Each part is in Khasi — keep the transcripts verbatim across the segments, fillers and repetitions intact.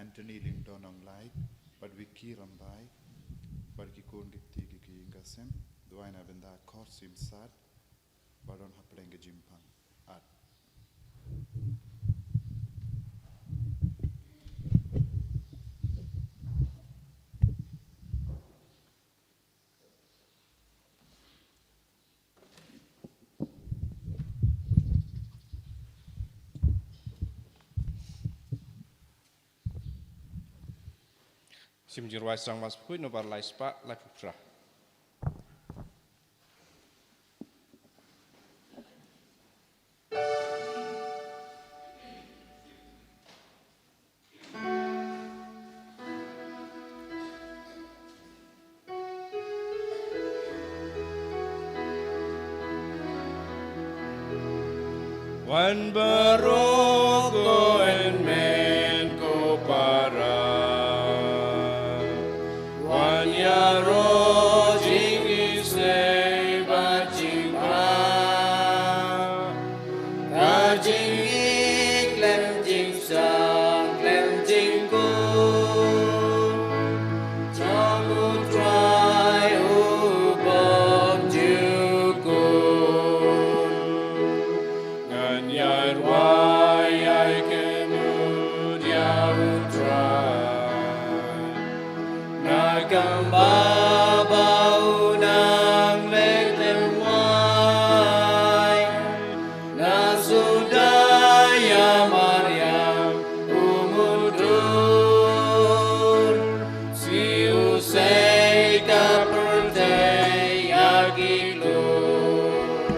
Anthony Lyngdoh Nonglait, bad Vicky Rymbai, bad ki khun ki kti ki ïing ki sem, duwai na ka bynta ka khor sim sad, ba don hapdeng ka jingpang. At. Shim jingrwai sdang, ba shu phuit na u bar lai spah lai phew phra. Wan baroh ko hynmen ko para, wan ïaroh jingisynei bad jingbha. Ka jingïeit khlem jingshang khlem jingkut jong U Trai U Bymjukut. Ngan ïai rwai ïai kynduh ïa U Trai na ka bynta ba u nang leh lem wai na suda ïa Mariam u mudui. Shi u sei ka pyrthei ïa ki klur.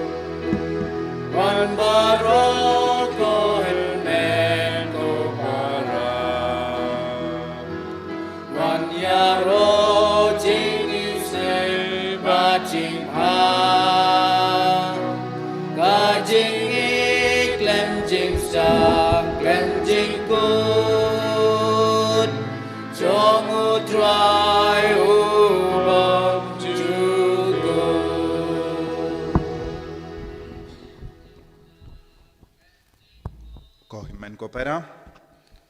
Wan baroh ko hynmen ko para, wan ïaroh jingisynei bad jingbha. Ka jingïeit khlem jingshang khlem jingkut jong U Trai U Bymjukut. Ko hynmen ko para,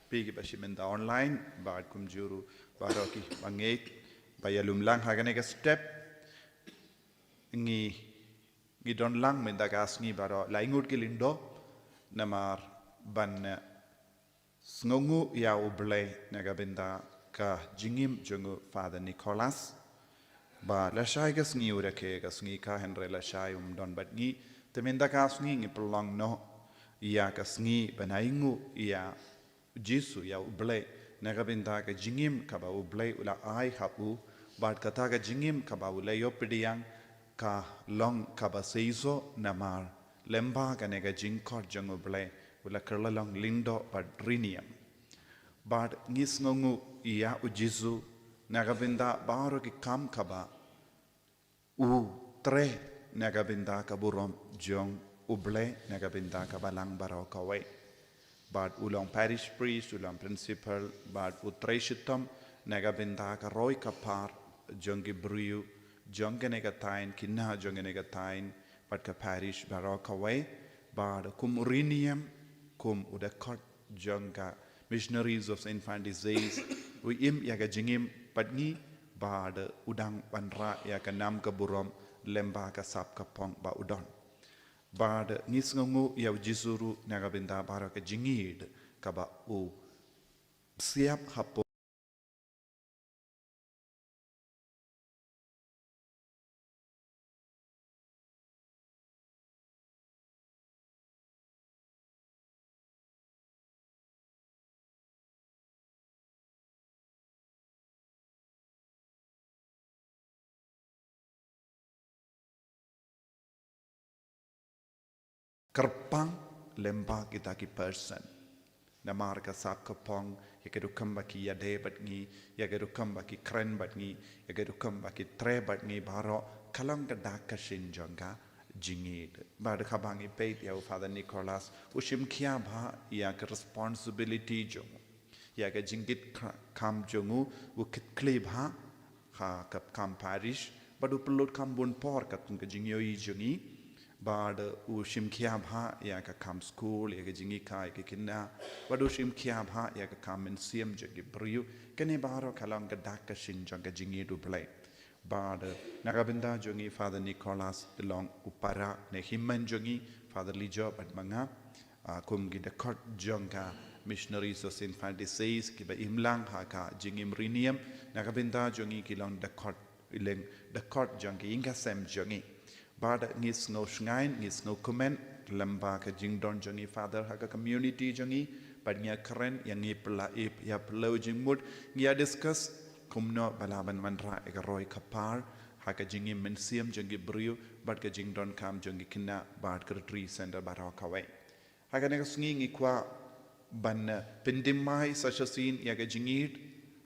phi kiba shim bynta online, bad kumjuh ruh baroh kiba ngeit ba ïalum lang ha kane ka step, ngi, ngi don lang mynta ka sngi baroh laingut ki lyngdoh, namar ban, eh, sngewnguh ïa U Blei na ka bynta ka jingim jong u Father Nicholas. Ba lashai ka sngi u rakhe ka sngi ka, hynrei lashai um don bad ngi. Te mynta ka sngi ngi pynlong noh ïa ka sngi ban ainguh ïa U Jisu, ïa U Blei, na ka bynta ka jingim kaba U Blei u la ai ha u, bad kata ka jingim kaba u la ïoh pdiang ka long kaba seisoh namar lyngba kane ka jingkhot jong U Blei u la kylla long lyngdoh bad rynïeng. Bad ngi sngewnguh ïa U Jisu na ka bynta baroh ki kam kaba u trei na ka bynta ka burom jong U Blei na ka bynta ka balang baroh kawei. Bad u long parish priest, u long principal, bad u trei shitom na ka bynta ka roi ka par jong ki briew jong kane ka thaiñ, ki khynnah jong kane ka thaiñ, bad ka parish baroh kawei. Bad kum u rynïeng, kum u dkhot jong ka Missionaries of Saint Francis Xavier, u im ïa ka jingim bad ngi, bad u dang wanrah ïa ka nam ka burom lyngba ka sap ka phong ba u don. Bad ngi sngewnguh ïa U Jisu ruh na ka bynta baroh ka jingïeid kaba u siap hapoh kyrpang lyngba kita ki person. Namar ka sap ka phong ïa ka rukom ba ki ïadei bad ngi, ïa ka rukom ba ki kren bad ngi, ïa ka rukom ba ki trei bad ngi baroh, ka long ka dak ka shin jong ka jingïeid. Bad haba ngi peit ïa u Father Nicholas, u shim khia bha ïa ka responsibility jong u, ïa ka jingkit kha-, kham jong u, u kit khlieh bha ha ka kam parish, bad u pynlut kham bun por katkum ka jingïohi jong ngi, Bad u shim khia bha ïa ka kam skul, ïa ka jingïakhun ïa ki khynnah. Bad u shim khia bha ïa ka kam mynsiem jong ki briew. Kane baroh ka long ka dak ka shin jong ka jingïeit u Blei. Bad na ka bynta jong ngi Father Nicholas, i long u para ne hynmen jong ngi, Father Lijo bad ma nga, ah, kum ki dkhot jong ka Missionaries of Saint Francis, kiba imlang ha ka jingim riewniam. Na ka bynta jong ngi ki long dkhot, i long dkhot jong ki ïing ka sem jong ngi. Bad ngi sngew shngaiñ, ngi sngew kumne lem bad ka jingdon jong ngi Father ha ka community jong ngi. Bad ngi ïakren, ïa ngi pla ip, ïa pynlong jingmut, ngi ïa discuss kumno ba lah ban wanrah ïa ka roi ka par ha ka jingim mynsiem jong ki briew, bad ka jingdonkam jong ki khynnah, bad ka retreat center baroh kawei. Ha kane ka sngi ngi kwah ban, eh, pyndem mai sa shisien ïa ka jingïeit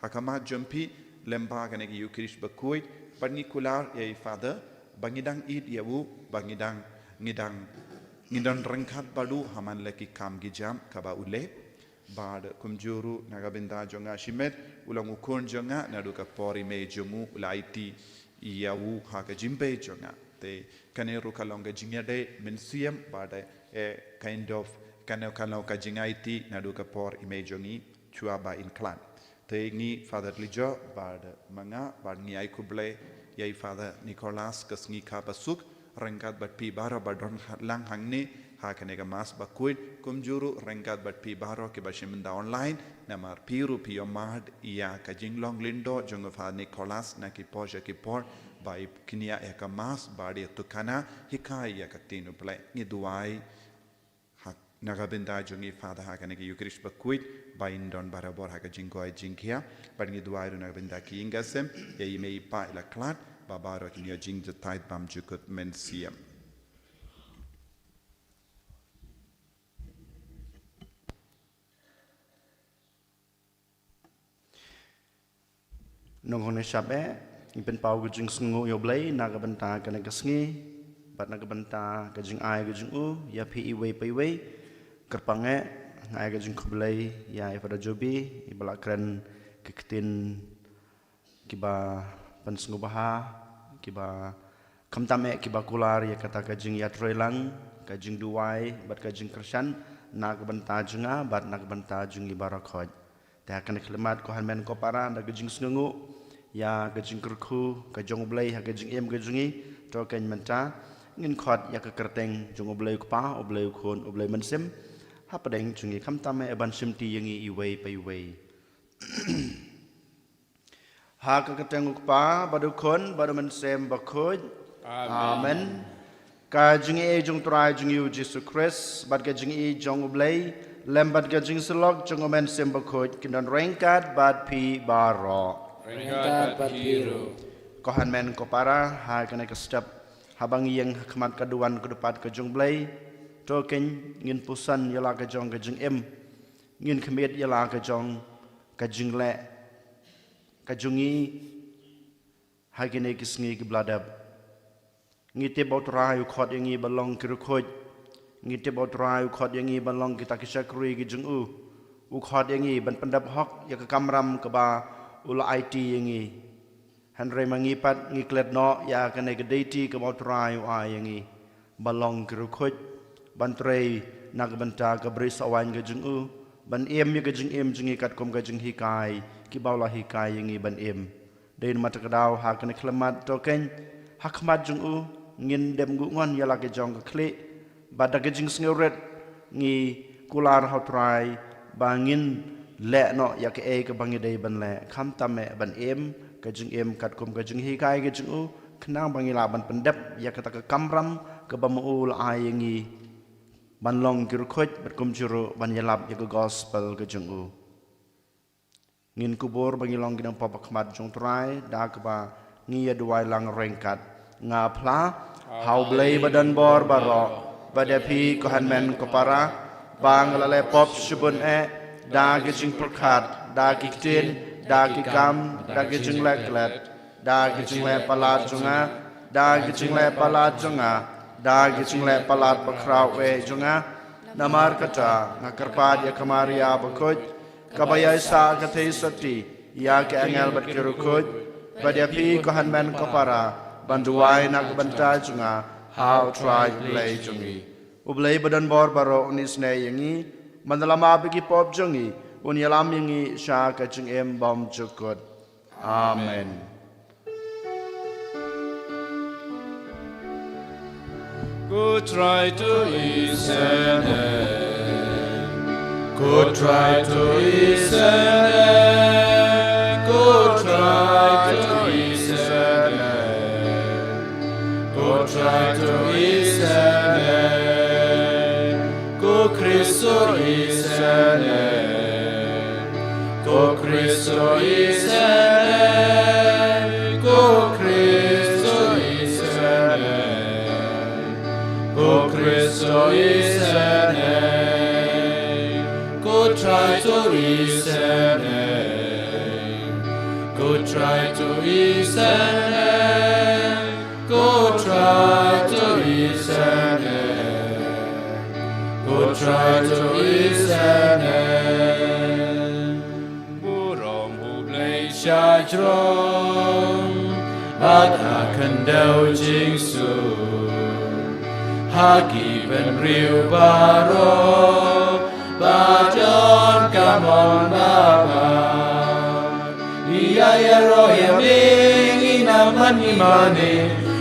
ha khmat jong phi lem bad kane ka Eucharist bakhuid, bad ngi kular ïa i Father ba ngi dang ïeit ïa u, ba ngi dang, ngi dang, ngi don ryngkat bad u ha man la ki kam ki jam kaba u leh. Bad kumjuh ruh na ka bynta jong nga shimet, u long u khun jong nga, naduh ka por i mei jong u, u la aiti ïa u ha ka jingim jong nga. Te kane ruh ka long ka jingïadei mynsiem, bad, eh, kind of, kane ka long ka jingaiti naduh ka por i mei jong ngi shuwa ba in khlad. Te ngi Father Lijo bad ma nga, bad ngi ai khublei ïa i Father Nicholas ka sngi kaba suk, ryngkat bad phi baroh ba don lang hangne ha kane ka Mass bakhuid, kumjuh ruh ryngkat bad phi baroh kiba shim bynta online. Namar phi ruh phi ïohmad ïa ka jinglong lyngdoh jong u Father Nicholas na ki por sha ki por, ba i kñia ïa ka Mass, bad ïa tukana, hikai ïa ka ktien u Blei. Ngi duwai ha, na ka bynta jong i Father ha kane ka Eucharist bakhuid, ba in don barabor ha ka jingkoit jingkhiah, bad ngi duwai ruh na ka bynta ki ïing ka sem, ïa i mei i pa i la khlad, ba baroh kin ïoh jingjahthait bymjukut mynsiem. Nongkong ne shap eh, ngi pynpaw ka jingsngewnguh ïa u Blei na ka bynta kane ka sngi, bad na ka bynta ka jingai ka jong u ïa phi iwei pa iwei. Kyrpang eh, nga ai ka jingkhublei ïa i Father Jobi, iba la kren ki ktien kiba pynsngewbha, kiba khamtam eh kiba kular ïa kata ka jingïatreilang, ka jingduwai bad ka jingkyrshan na ka bynta jong nga bad na ka bynta jong ngi baroh khoit. Te ha kane ka khyllipmat, ko hynmen ko para, da ka jingsngewnguh ïa ka jingkyrkhu ka jong u Blei ha ka jingim ka jong ngi, to keiñ mynta ngin khot ïa ka kyrteng jong u Blei u Kpa, u Blei u Khun, u Blei u Mynsiem, hapdeng jong ngi, khamtam eh ban shimti ïa ngi iwei pa iwei. Ha ka kyrteng u Kpa, bad u Khun, bad u Mynsiem Bakhuid. Amen. Amen. Ka jingïeit jong u Trai jong ngi u Jisu Khrist, bad ka jingïeit jong u Blei, lem bad ka jingsyllok jong u Mynsiem Bakhuid, kin don ryngkat bad phi baroh. Ryngkat bad phi ruh. Ko hynmen ko para, ha kane ka step, haba ngi ïeng ha khmat ka duwan ka dupat ka jong u Blei, to keiñ ngin puson ïa la ka jong ka jingim. Ngin khmih ïa la ka jong ka jingleh ka jong ngi ha kine ki sngi kiba la dep. Ngi tip ba u Trai u khot ïa ngi ban long ki riewkhuid. Ngi tip ba u Trai u khot ïa ngi ban long kita ki shakri ki jong u. U khot ïa ngi ban pyndep hok ïa ka kamram kaba u la aiti ïa ngi. Hynrei ma ngi pat ngi klet noh ïa kane ka deiti kaba u Trai u ai ïa ngi, ban long ki riewkhuid, ban trei na ka bynta ka bri sawaiñ ka jong u, ban im ïa ka jingim jong ngi katkum ka jinghikai kiba u la hikai ïa ngi ban im. Dei namar kata ka daw ha kane ka khyllipmat, to keiñ ha khmat jong u ngin dem nguh ngon ïa la ka jong ka khlieh, bad da ka jingsngewrit ngi kular ha u Trai ba ngin leh noh ïa kaei kaba ngi dei ban leh, khamtam eh ban im ka jingim katkum ka jinghikai ka jong u, khnang ba ngi lah ban pyndep ïa kata ka kamram kaba ma u la ai ïa ngi, ban long ki riewkhuid, bad kumjuh ruh ban ïalap ïa ka gospel ka jong u. Ngin kubur ba ngi long ki nongpop ha khmat jong u Trai, da kaba ngi ïa duwai lang ryngkat. Nga phla ha u Blei ba don bor baroh, bad ïa phi ko hynmen ko para, ba nga la leh pop shibun eh, da ki jingpyrkhat, da ki ktien, da ki kam, da ki jingleh klet, da ki jingleh palat jong nga, da ki jingleh palat jong nga, da ki jingleh palat bakhraw eh jong nga. Namar kata nga kyrpad ïa ka Maria bakhuid, kaba ïaisah ka theisotti ïa ki angel bad ki riewkhuid, bad ïa phi ko hynmen ko para, ban duwai na ka bynta jong nga A U Trai Blei jong ngi. U Blei ba don bor baroh un isynei ïa ngi, ban da la map ïa ki pop jong ngi, un ïalam ïa ngi sha ka jingim bymjukut. Amen. Ko Trai to isynei. Ko Trai to isynei. Ko Trai to isynei. Ko Trai to isynei. Ko Khrist to isynei. Ko Khrist to isynei. Ko Khrist to isynei. Ko Khrist to isynei. Ko Trai to isynei. Ko Trai to isynei. Ko Trai to isynei. Ko Trai to isynei. Burom U Blei shajrong, bad ha khyndew jingsuk, ha ki bynriew baroh ba don ka mon babha. Ngi ïa ïaroh ïa me, ngi nang man ngi mane,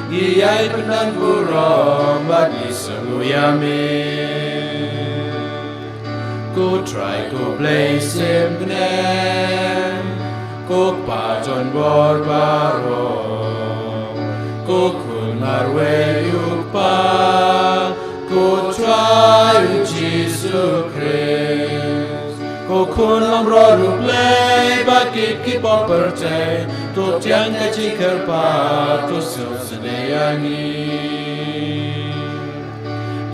ngi ïai pynban burom bad ngi sngewbha ïa me. Ko Trai ko Blei symbna, ko Kpa don bor baroh, ko Khun marwei U Kpa, ko Trai U Jisu Khrist, ko Khun Lyngngoh U Blei, ba kit ki pop pyrthei, to tieng ka jingkyrpad, to sngewsynei ïa ngi.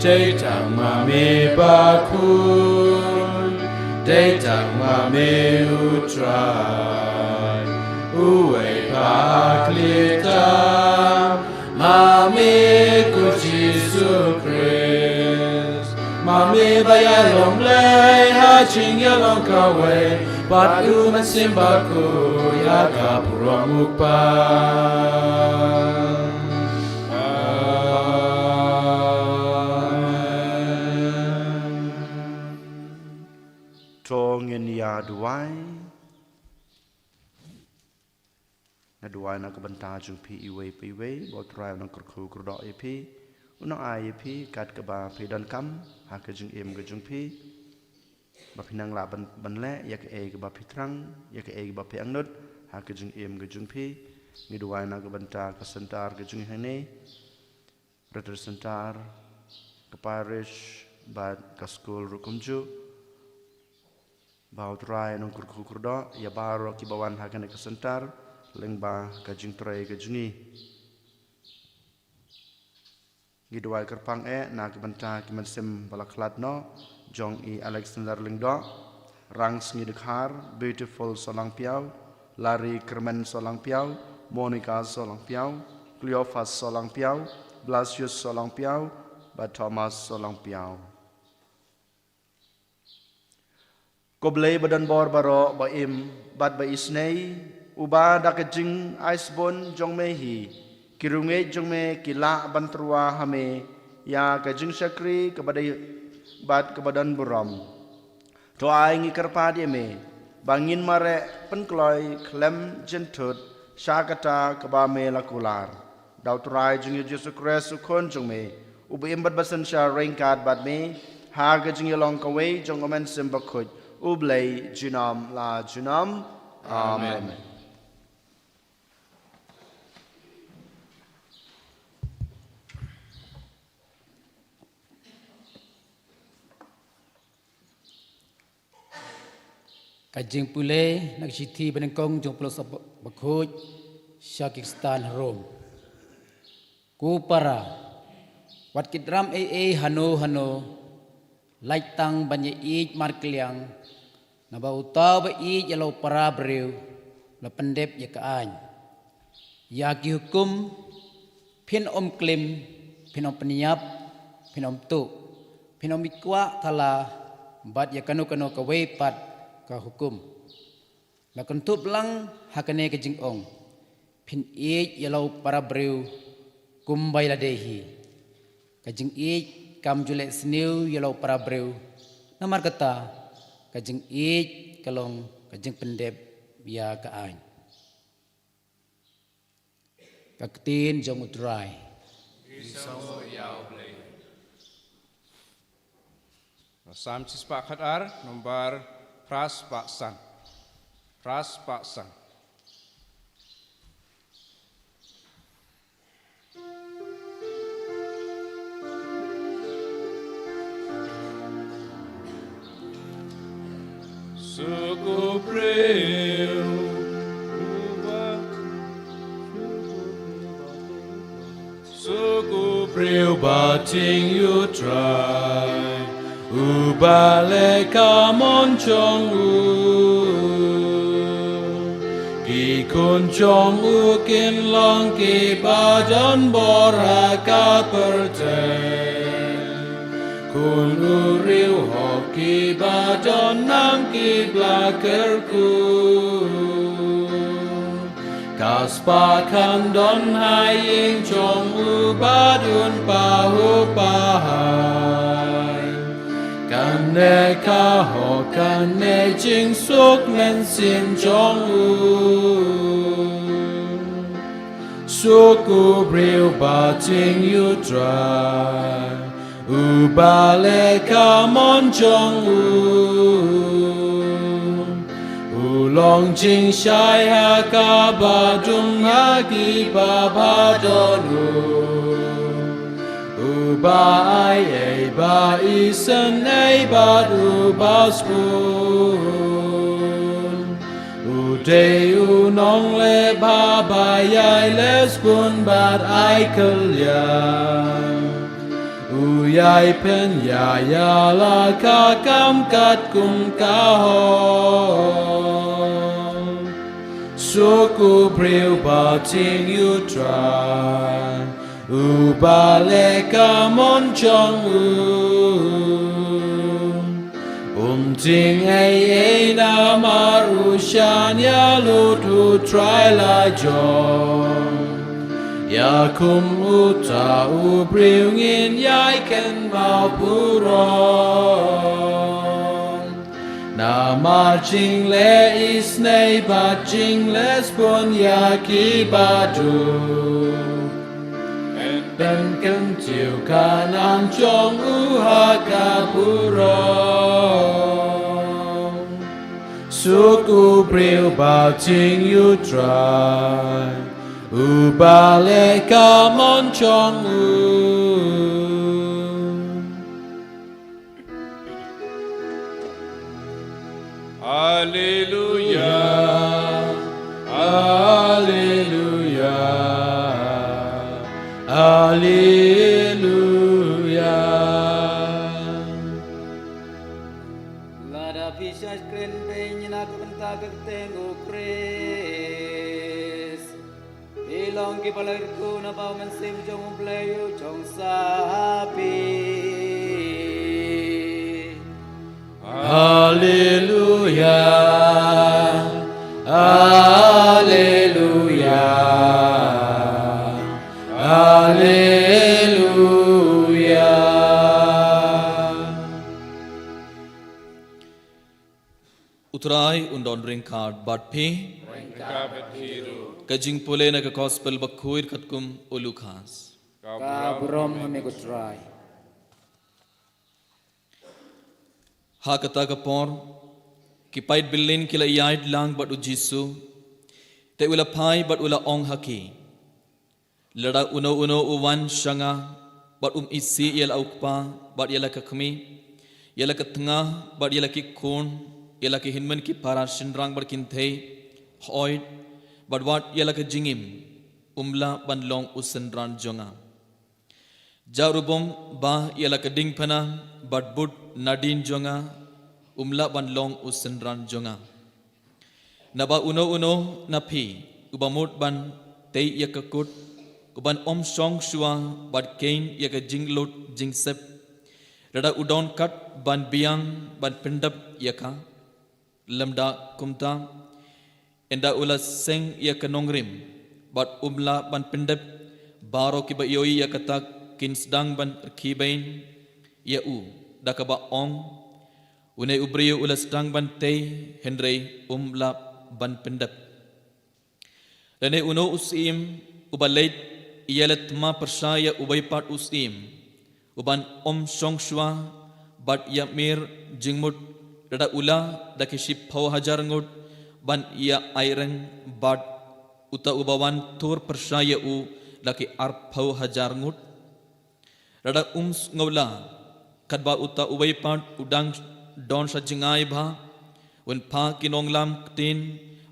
Dei tang ma me Bakhuid, dei tang ma me U Trai, uwei ba ha khlieh tam, ma me ko Jisu Khrist, ma me ba ïalong Blei ha jingïalong kawei bad U Mynsiem Bakhuid, ïa ka burom U Kpa. Amen. To ngin ïa duwai. Nga duwai na ka bynta jong phi iwei pa iwei, ba U Trai un nang kyrkhu kyrdoh ïa phi, un nang ai ïa phi kat kaba phi donkam ha ka jingim ka jong phi. Ba phin nang lah ban, ban leh ïa kaei kaba phi thrang, ïa kaei kaba phi angnud ha ka jingim ka jong phi. Ngi duwai na ka bynta ka center ka jong ngi hangne, Retreat Center, ka parish bad ka skul ruh kumjuh. Ba U Trai un nang kyrkhu kyrdoh ïa baroh kiba wan ha kane ka center lyngba ka jingtrei ka jong ngi. Ngi duwai kyrpang eh na ka bynta ki mynsiem ba la khlad noh, jong i Alexander Lyngdoh, Rangsngi Dkhar, Beautiful Solangpiaw, Larry Kyrmen Solangpiaw, Monica Solangpiaw, Cleophas Solangpiaw, Blasius Solangpiaw, bad Thomas Solangpiaw. Ko Blei ba don bor baroh, ba im bad ba isynei, uba da ka jingaisbun jong me hi ki riewngeit jong me ki lah ban tyrwa ha me ïa ka jingshakri kaba dei bad kaba don burom. To ai ngi kyrpad ïa me ba ngin mareh pynkloi khlem jynthut sha kata kaba me la kular. Da U Trai jong ngi U Jisu Khrist U Khun jong me, uba im bad ba synshar ryngkat bad me ha ka jingïalong kawei jong U Mynsiem Bakhuid, U Blei junom la junom. Amen. Amen. Ka jingpule na ka shithi banyngkong jong u Paulus bakhuid sha ki Khristan ha Rom. Ko para, wat kit ram ei ei hano hano, lait tang ban ïa ïeit markylliang, naba uta uba ïeit ïa la u para briew la pyndep ïa ka aiñ. Ïa ki hukum phin ym klim, phin ym pynïap, phin ym tuh, phin ym ïeit kwah thala bad ïa kano kano kawei pat ka hukum. La kynthup lang ha kane ka jingong, phin ïeit ïa la u para briew kumba ïa lade hi. Ka jingïeit kam ju leh sniew ïa la u para briew. Namar kata, ka jingïeit ka long ka jingpyndep ïa ka aiñ. Ka ktien jong U Trai. Psalm shispah khatar, nombar phra spah san. Phra spah san. Suk u briew uba, suk u briew ba tieng ïa U Trai, uba leh ka mon jong u. Ki khun jong u kin long kiba don bor ha ka pyrthei. Khun u riewhok kiba don nam ki ba la kyrkhu. Ka spah kan don ha ïing jong u bad un pahuh pahai. Kane ka hok, kane jingsuk mynsiem jong u. Suk u briew ba tieng ïa U Trai, uba leh ka mon jong u. U long jingshai ha kaba dum ha kiba ba don u. Uba ai ei ba isynei bad uba sbun. U dei u nongleh bha ba ïai leh sbun bad ai kylliang. U ïai pynïaid ïa la ka kam katkum ka hok. Suk u briew ba tieng ïa U Trai, uba leh ka mon jong u. Um tieng ei ei namar u shaniah lut U Trai la jong. Ïa kum uta u briew ngin ïai kynmaw burom. Namar jingleh isynei bad jingleh sbun ïa kiba duk. Pynkyntiew ka nam jong u ha ka burom. Suk u briew ba tieng ïa U Trai, uba leh ka mon jong u. Alleluia, alleluia, alleluia. Lada phi shah kren beiñ na ka bynta ka kyrteng U Khrist. Phi long kiba la kyrkhu naba u Mynsiem jong U Blei u jong sa ha phi. Alleluia, alleluia, alleluia. U Trai un don ryngkat bad phi. Ryngkat bad phi ruh. Ka jingpule na ka Gospel bakhuid katkum u Lukas. Ka burom ha me ko Trai. Ha kata ka por, ki paid byllien ki la ïaid lang bad u Jisu, te u la phai bad u la ong ha ki. Lada uno uno u wan sha nga, bad um isih ïa la u kpa, bad ïa la ka kmie, ïa la ka tnga, bad ïa la ki khun, ïa la ki hynmen ki para shynrang bad kynthei, hooid, bad wat ïa la ka jingim, um lah ban long u synran jong nga. Ïa ruh bym bah ïa la ka diengphna, bad bud nadien jong nga, um lah ban long u synran jong nga. Naba uno uno na phi, uba mut ban tei ïa ka kut, uban ym shong shuwa bad kheiñ ïa ka jinglut jingsep. Lada u don kat ban biang ban pyndep ïa ka. Lymda kumta, ynda u la seng ïa ka nongrim, bad um lah ban pyndep, baroh kiba ïohi ïa kata kin sdang ban rkhie beiñ ïa u, da kaba ong, une u briew u la sdang ban tei, hynrei um lah ban pyndep. Lane uno u syiem uba leit ïaleh thma pyrshah ïa uwei pat u syiem, u ban ym shong shuwa bad ïamir jingmut, lada u lah da ki shiphew hajar ngut ban ïa aireng, bad uta uba wan tur pyrshah ïa u da ki arphew hajar ngut? Lada um sngew lah, katba uta uwei pat u dang don sha jngai bha, un phah ki nonglam ktien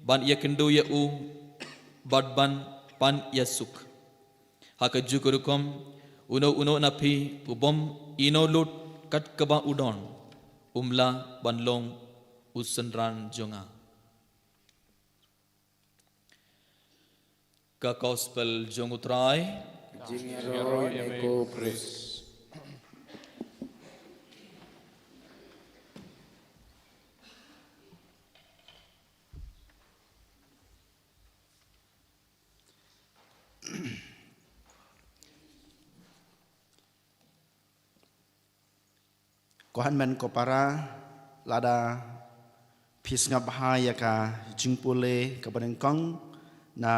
ban ïakynduh ïa u bad ban pan ïasuk. Ha kajuh ka rukom, uno uno na phi u bym ïehnoh lut kat kaba u don, um lah ban long u synran jong nga. Ka Gospel jong U Trai. Jingïaroh ïa me ko Khrist. Ko hynmen ko para, lada phi sngap bha ïa ka jingpule kaba nyngkong na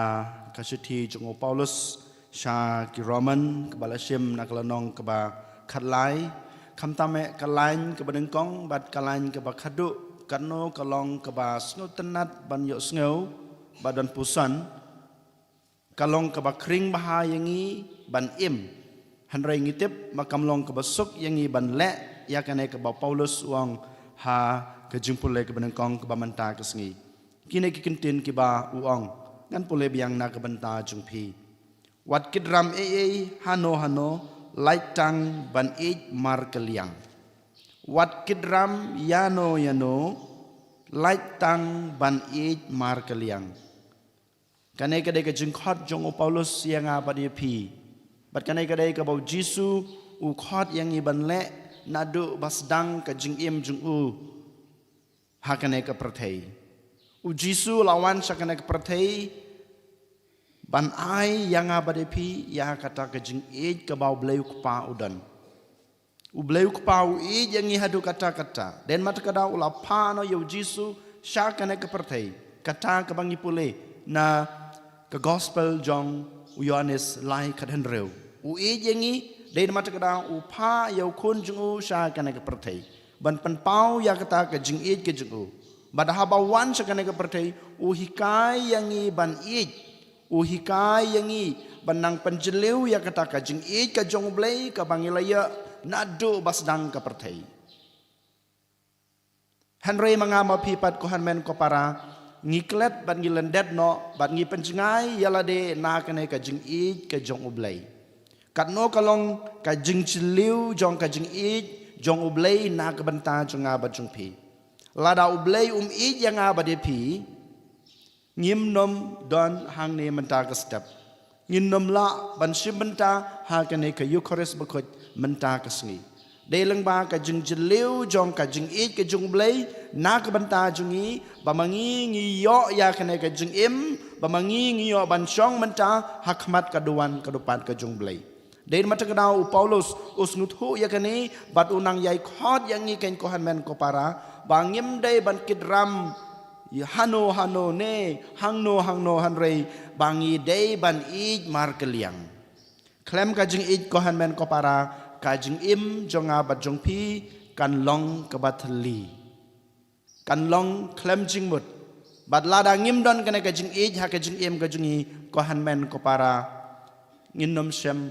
ka shithi jong u Paulus sha ki Roman, kaba la shim na ka lynnong kaba khatlai, khamtam eh ka lain kaba nyngkong bad ka lain kaba khatduh, katno ka long kaba sngewtynnat ban ïohsngew bad ban puson. Ka long kaba khring bha ïa ngi ban im, hynrei ngi tip ba kam long kaba suk ïa ngi ban leh ïa kane kaba u Paulus u ong ha ka jingpule kaba nyngkong kaba mynta ka sngi. Kine ki kyntien kiba u ong, ngan pule biang na ka bynta jong phi. Wat kit ram ei ei hano hano, lait tang ban ïeit markylliang. Wat kit ram ïano ïano, lait tang ban ïeit markylliang. Kane ka dei ka jingkhot jong u Paulus ïa nga bad ïa phi. Bad kane ka dei kaba u Jisu u khot ïa ngi ban leh naduh ba sdang ka jingim jong u ha kane ka pyrthei. U Jisu u la wan sha kane ka pyrthei ban ai ïa nga bad ïa phi ïa kata ka jingïeit kaba U Blei U Kpa u don. U Blei U Kpa u ïeit ïa ngi haduh katta katta. Dei namar kata u la phah noh ïa u Jisu sha kane ka pyrthei. Kata kaba ngi pule na ka Gospel jong u Ïoannis lai khathynriew. U ïeit ïa ngi, dei namar kata u phah ïa u khun jong u sha kane ka pyrthei ban pynpaw ïa kata ka jingïeit ka jong u. Bad haba wan sha kane ka pyrthei, u hikai ïa ngi ban ïeit. U hikai ïa ngi ban nang pynjylliew ïa kata ka jingïeit ka jong U Blei kaba ngi la ïoh naduh ba sdang ka pyrthei. Hynrei ma nga ma phi pat ko hynmen ko para, ngi klet bad ngi lyndet noh bad ngi pynjngai ïa lade na kane ka jingïeit ka jong U Blei. Katno ka long ka jingjylliew jong ka jingïeit jong U Blei na ka bynta jong nga bad jong phi. Lada U Blei um ïeit ïa nga bad ïa phi, ngim nym don hangne mynta ka step. Ngin nym lah ban shim bynta ha kane ka Eukharist bakhuid mynta ka sngi. Dei lyngba ka jingjylliew jong ka jingïeit ka jong U Blei na ka bynta jong ngi, ba ma ngi ngi ïoh ïa kane ka jingim, ba ma ngi ngi ïoh ban shong mynta ha khmat ka duwan ka dupat ka jong U Blei. Dei namar kata u Paulus u sngewthuh ïa kane bad u nang ïai khot ïa ngi kein ko hynmen ko para, ba ngim dei ban kit ram ïa hano hano ne hangno hangno, hynrei ba ngi dei ban ïeit markylliang. Khlem ka jingïeit ko hynmen ko para, ka jingim jong nga bad jong phi kan long kaba thylli. Kan long khlem jingmut. Bad lada ngim don kane ka jingïeit ha ka jingim ka jong ngi ko hynmen ko para, ngin nym shym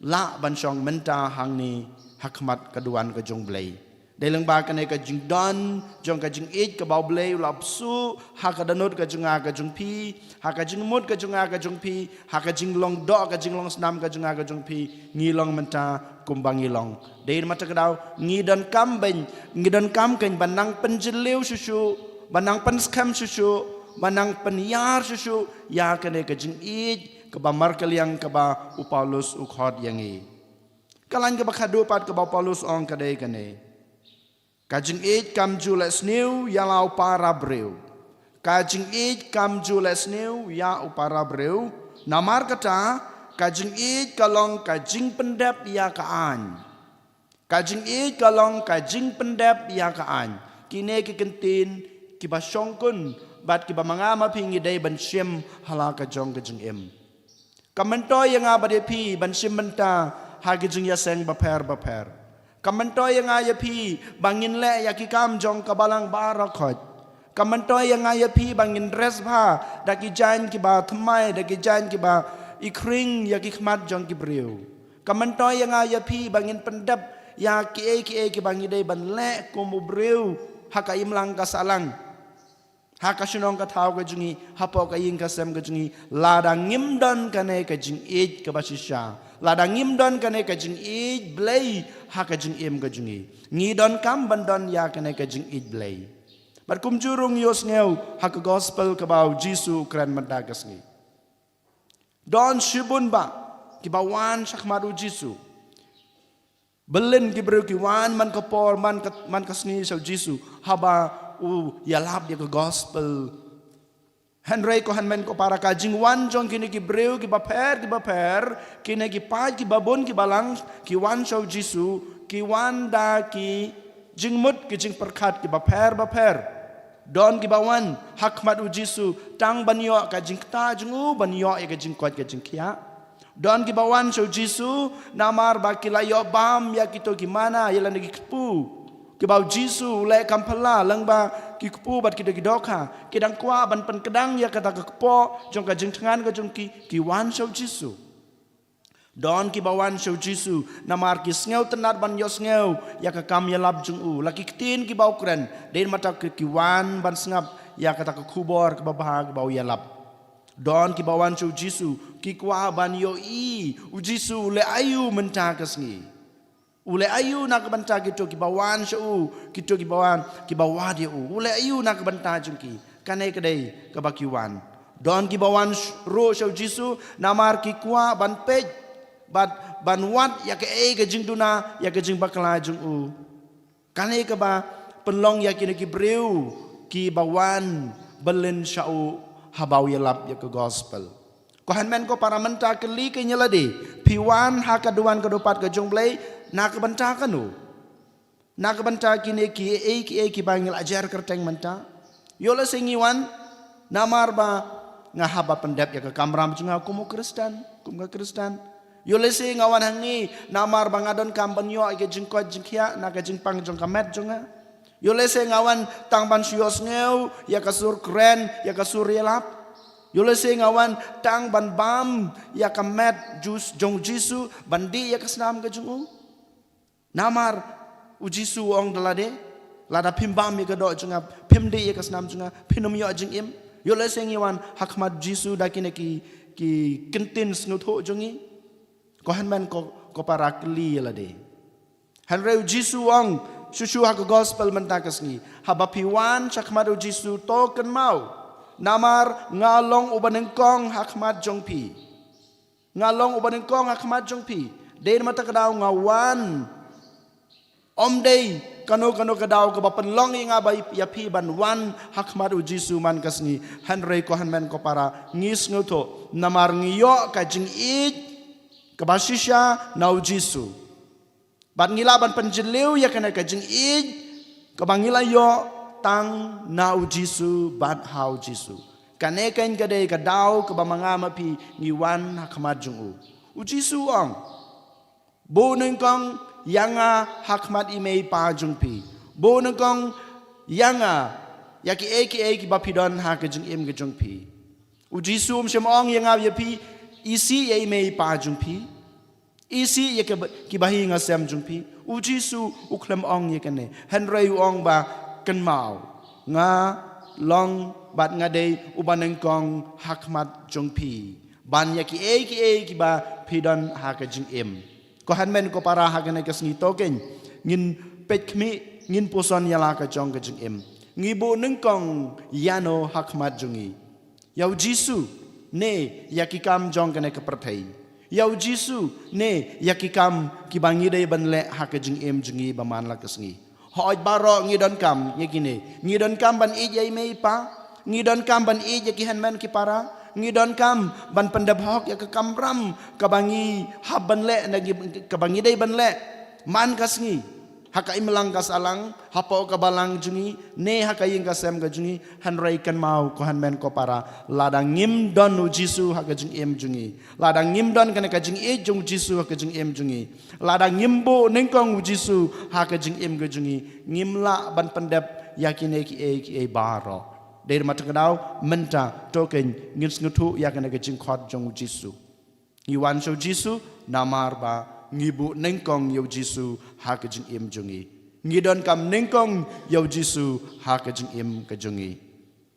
lah ban shong mynta hangne ha khmat ka duwan ka jong U Blei. Dei lyngba kane ka jingdon jong ka jingïeit kaba U Blei u la bsuh ha ka dohnud ka jong nga ka jong phi, ha ka jingmut ka jong nga ka jong phi, ha ka jinglong doh ka jinglong snam ka jong nga ka jong phi, ngi long mynta kumba ngi long. Dei namar kata ngi donkam ban, ngi donkam kein ban nang pynjylliew shuh shuh, ban nang pynskhem shuh shuh, ban nang pynïar shuh shuh ïa kane ka jingïeit kaba markylliang kaba u Paulus u khot ïa ngi. Ka lain kaba khatduh pat kaba u Paulus u ong ka dei kane. Ka jingïeit kam ju leh sniew ïa la u para briew. Ka jingïeit kam ju leh sniew ïa u para briew. Namar kata, Ka jingïeit ka long ka jingpyndep ïa ka aiñ. Ka jingïeit ka long ka jingpyndep ïa ka aiñ. Kine ki kyntien kiba shongkun bad kiba ma nga ma phi ngi dei ban shim ha la ka jong ka jingim. Kam myntoi ïa nga bad ïa phi ban shim bynta ha ki jingïaseng bapher bapher. Kam myntoi ïa nga ïa phi ba ngin leh ïa ki kam jong ka balang baroh khoit. Kam myntoi ïa nga ïa phi ba ngin dress bha da ki jaiñ kiba thymmai, da ki jaiñ kiba ikhring ïa ki khmat jong ki briew. Kam myntoi ïa nga ïa phi ba ngin pyndep ïa kiei kiei kiba ngi dei ban leh kum u briew ha ka imlang ka sahlang, ha ka shnong ka thaw ka jong ngi, hapoh ka ïing ka sem ka jong ngi, lada ngim don kane ka jingïeit kaba shisha, lada ngim don kane ka jingïeit Blei ha ka jingim ka jong ngi, ngi donkam ban don ïa kane ka jingïeit Blei. Bad kumjuh ruh ngi ïohsngew ha ka gospel kaba u Jisu u kren mynta ka sngi. Don shibun bah kiba wan shakhmat u Jisu. Byllien ki briew ki wan man ka por, man ka, man ka sngi sha u Jisu, haba u ïalap ïa ka gospel. Hynrei ko hynmen ko para, ka jingwan jong kine ki briew kiba pher kiba pher, kine ki paid kiba bun kiba lang, ki wan sha u Jisu, ki wan da ki jingmut ki jingpyrkhat kiba pher bapher. Don kiba wan hakhmat u Jisu tang ban ïoh ka jingktah jong u, ban ïoh ïa ka jingkoit ka jingkhiah. Don kiba wan sha u Jisu namar ba ki la ïoh bam ïa kito ki manna ïa lane ki kpu kiba u Jisu u leh kam phylla lyngba ki kpu bad kito ki dohkha. Ki dang kwah ban pynkdang ïa kata ka kpoh jong ka jingthngan ka jong ki, ki wan sha u Jisu. Don kiba wan sha u Jisu namar ki sngewtynnad ban ïohsngew ïa ka kam ïalap jong u, la ki ktien kiba u kren. Dei namar kata ki wan ban sngap ïa kata ka khubor kaba bha kaba u ïalap. Don kiba wan sha u Jisu ki kwah ban ïohi u Jisu u leh aïu mynta ka sngi. U leh aïu na ka bynta kito kiba wan sha u, kito kiba wan, kiba wad ïa u. U leh aïu na ka bynta jong ki. Kane ka dei kaba ki wan. Don kiba wan sh-, ruh sha u Jisu namar ki kwah ban peit bad ban wad ïa kaei ka jingduna, ïa ka jingbakla jong u. Kane kaba pynlong ïa kine ki briew kiba wan byllien sha u haba u ïalap ïa ka gospel. Ko hynmen ko para, mynta kylli kein ïa lade, phi wan ha ka duwan ka dupat ka jong U Blei na ka bynta kano? Na ka bynta kine kiei kiei kiba ngi la jer kyrteng mynta? Ïoh lehse ngi wan namar ba nga hap ban pyndep ïa ka kamram jong nga kum u Khristan, kum ka Khristan. Ïoh lehse nga wan hangne namar ba nga donkam ban ïoh ïa ka jingkoit jingkhiah na ka jingpang jong ka met jong nga. Ïoh lehse nga wan tang ban shu ïohsngew ïa ka sur kren, ïa ka sur ïalap. Ïoh lehse nga wan tang ban bam ïa ka met jus jong u Jisu, ban dih ïa ka snam ka jong u. Namar u Jisu u ong da lade, lada phim bam ïa ka doh jong nga, phim dih ïa ka snam jong nga, phin ym ïoh jingim. Ïoh lehse ngi wan hakhmat u Jisu da kine ki, ki kyntien sngewthuh jong ngi. Ko hynmen ko, ko para, kylli ïa lade. Hynrei u Jisu u ong shuh shuh ha ka gospel mynta ka sngi, haba phi wan shakhmat u Jisu to kynmaw, namar nga long uba nyngkong hakhmat jong phi. Nga long uba nyngkong hakhmat jong phi. Dei namar kata ka daw nga wan. Ym dei kano kano ka daw kaba pynlong ïa nga ba ïa phi ban wan hakhmat u Jisu man ka sngi. Hynrei ko hynmen ko para, ngi sngewthuh namar ngi ïoh ka jingïeit kaba shisha na u Jisu. Bad ngi lah ban pynjylliew ïa kane ka jingïeit kaba ngi la ïoh tang na u Jisu bad ha u Jisu. Kane kein ka dei ka daw kaba ma nga ma phi ngi wan hakhmat jong u. U Jisu u ong, bun nyngkong ïa nga hakhmat i mei i pa jong phi. Bun nyngkong ïa nga ïa kiei kiei kiba phi don ha ka jingim ka jong phi. U Jisu um shym ong ïa nga ïa phi, isih ïa i mei i pa jong phi. Isih ïa kiba, kiba hi ïing ha sem jong phi. U Jisu u khlem ong ïa kane. Hynrei u ong ba, kynmaw, nga long bad nga dei uba nyngkong hakhmat jong phi, ban ïa kiei kiei kiba phi don ha ka jingim. Ko hynmen ko para, ha kane ka sngi to kein ngin peit khmih, ngin puson ïa la ka jong ka jingim. Ngi bun nyngkong ïano hakhmat jong ngi? Ïa u Jisu ne ïa ki kam jong kane ka pyrthei? Ïa u Jisu ne ïa ki kam kiba ngi dei ban leh ha ka jingim jong ngi ba man la ka sngi? Hooid, baroh ngi donkam ïa kine. Ngi donkam ban ïeit ïa i mei i pa. Ngi donkam ban ïeit ïa ki hynmen ki para. Ngi donkam ban pyndep hok ïa ka kamram kaba ngi hap ban leh, na ngi, kaba ngi dei ban leh man ka sngi, ha ka imlang ka sahlang, hapoh ka balang jong ngi, ne ha ka ïing ka sem ka jong ngi. Hynrei kynmaw ko hynmen ko para, lada ngim don u Jisu ha ka jingim jong ngi, lada ngim don kane ka jingïeit jong u Jisu ha ka jingim jong ngi, lada ngim buh nyngkong u Jisu ha ka jingim ka jong ngi, ngim lah ban pyndep ïa kine kiei kiei baroh. Dei ma tang ka daw mynta to keiñ ngin sngewthuh ïa kane ka jingkhot jong u Jisu. Ngi wan sha u Jisu namar ba ngi buh nyngkong ïa u Jisu ha ka jingim jong ngi. Ngi donkam nyngkong ïa u Jisu ha ka jingim ka jong ngi.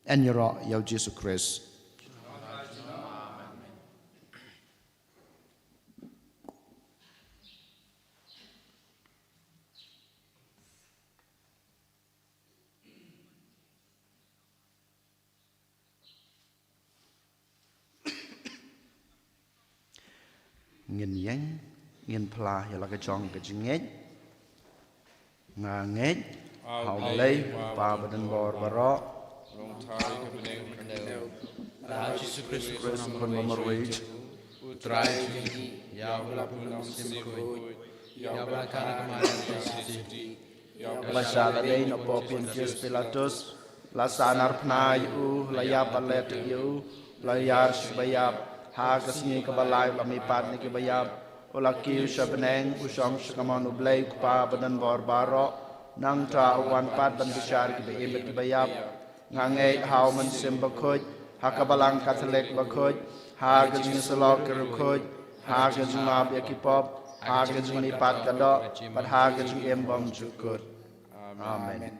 Yn ïaroh ïa u Jisu Khrist. Ngin ïeng, ngin phla ïa la ka jong ka jingngeit. Nga ngeit ha U Blei, U Kpa badonbor baroh, Longthaw ka bneng, ha U Jisu Khrist, U Khun ba marwei, U Trai jong ngi, ïa uba la bun Mynsiem Bakhuid, ïa uba la khot ha ka Mariam ka Joseph, ïa uba la shah lade na u Pontius Pilatus, la sahnarphna ïa u, la ïap bad la leit ïa u, la ïar sha kiba ïap, ha ka sngi kaba lai u la mihpat na kiba ïap, u la kiew sha bneng, u shong sha kamon U Blei U Kpa badonbor baroh. Nangta u wan pat ban bishar ïa kiba im bad kiba ïap. Nga ngeit ha U Mynsiem Bakhuid, ha ka Balang Katholik bakhuid, ha ka jingïasyllok ki riewkhuid, ha ka jingmap ïa ki pop, ha ka jingmihpat ka doh, bad ha ka jingim bymjukut. Amen.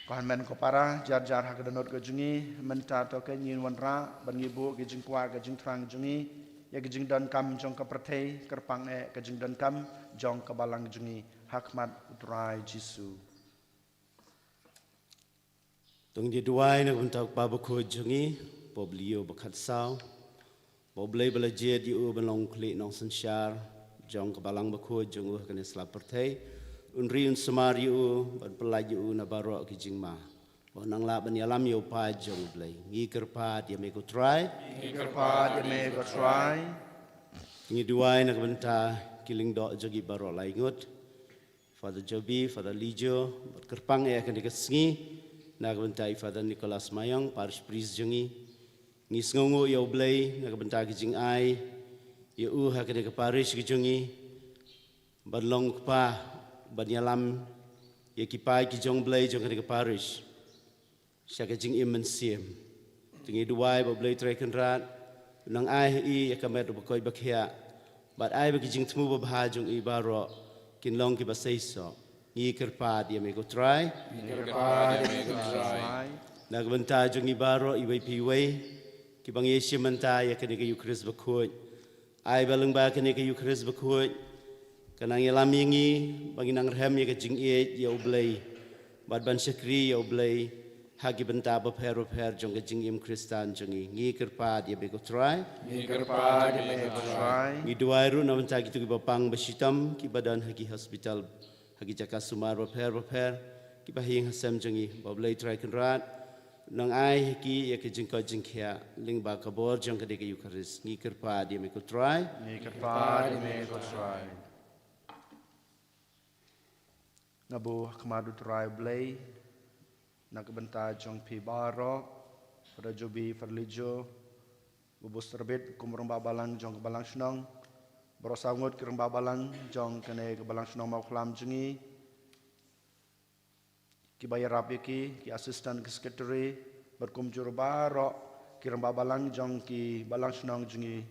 Ko hynmen ko para, jar jar ha ka dohnud ka jong ngi, mynta to keiñ ngin wanrah ban ngi buh ki jingkwah ka jingthrang jong ngi ïa ka jingdonkam jong ka pyrthei, kyrpang eh ka jingdonkam jong ka balang jong ngi, ha khmat U Trai Jisu. To ngin ïa duwai na ka bynta U Kpa bakhuid jong ngi, Pope Leo ba khatsaw, ba U Blei ba la jied ïa u ban long u khlieh nongsynshar jong ka balang bakhuid jong u ha kane ka sla pyrthei, un ri un sumar ïa u, ban pyllait ïa u na baroh ki jingma, ba un nang lah ban ïalam ïa u paid jong U Blei. Ngi kyrpad ïa me ko Trai. Ngi kyrpad ïa me ko Trai. Ngi duwai na ka bynta ki lyngdoh jong ngi baroh lai ngut, Father Jobi, Father Lijo, bad kyrpang eh ha kane ka sngi na ka bynta i Father Nicholas Mayong, parish priest jong ngi. Ngi sngewnguh ïa U Blei na ka bynta ka jingai ïa u ha kane ka parish ka jong ngi, ban long u kpa ban ïalam ïa ki paid ki jong U Blei jong kane ka parish sha ka jingim mynsiem. To ngi duwai ba U Blei Trai Kynrad un nang ai ha i ïa ka met ruh ba koit ba khiah, bad ai ba ki jingthmu babha jong i baroh kin long kiba seisoh. Ngi kyrpad ïa me ko Trai. Ngi kyrpad ïa me ko Trai. Na ka bynta jong ngi baroh iwei pa iwei kiba ngi ïashim bynta ïa kane ka Ïukharist bakhuid, ai ba lyngba kane ka Ïukharist bakhuid kan nang ïalam ïa ngi ba ngin nang rhem ïa ka jingïeit ïa U Blei, bad ban shakri ïa U Blei ha ki bynta bapher bapher jong ka jingim Khristan jong ngi. Ngi kyrpad ïa me ko Trai. Ngi kyrpad ïa me ko Trai. Ngi duwai ruh na ka bynta kito kiba pang ba shitom, kiba don ha ki hospital, ha ki jaka sumar bapher bapher, kiba ha ïing ha sem jong ngi, ba U Blei Trai Kynrad un nang ai ha ki ïa ka jingkoit jingkhiah lyngba ka bor jong kane ka Ïukharist. Ngi kyrpad ïa me ko Trai. Ngi kyrpad ïa me ko Trai. Nga buh ha khmat U Trai U Blei na ka bynta jong phi baroh, Father Jobi, Father Lijo, Babu Starbit, kum rangbah balang jong ka balang shnong, baroh saw ngut ki rangbah balang jong kane ka balang shnong Mawkhlam jong ngi, kiba ïarap ïa ki, ki assistant, ki secretary, bad kumjuh ruh baroh ki rangbah balang jong ki balang shnong jong ngi.